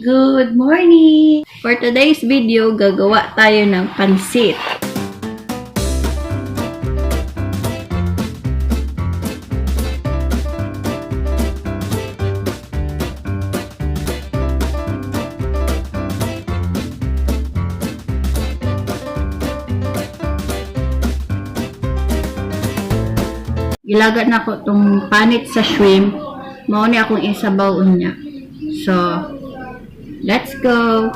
Good morning! For today's video, gagawa tayo ng pansit. Gilaga na ko tong panit sa shrimp. Mao ni akong isabaw unya. So, let's go!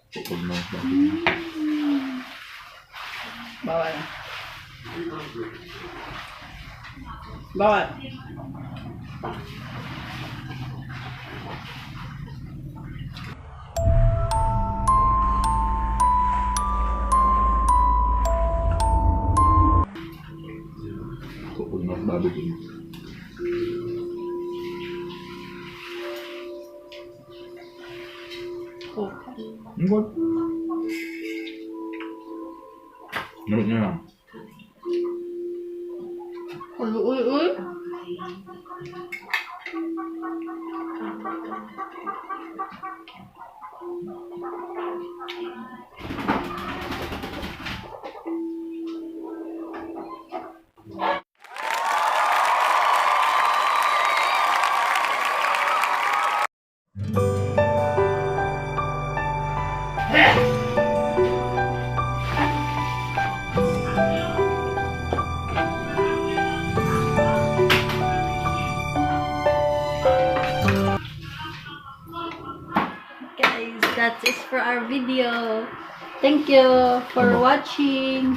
Pukul na babi. Bawal. Bawal. Pukul na babi. Oh. What? Namit niya lang. Uy, uy, uy. Guys, that's it for our video. Thank you for watching.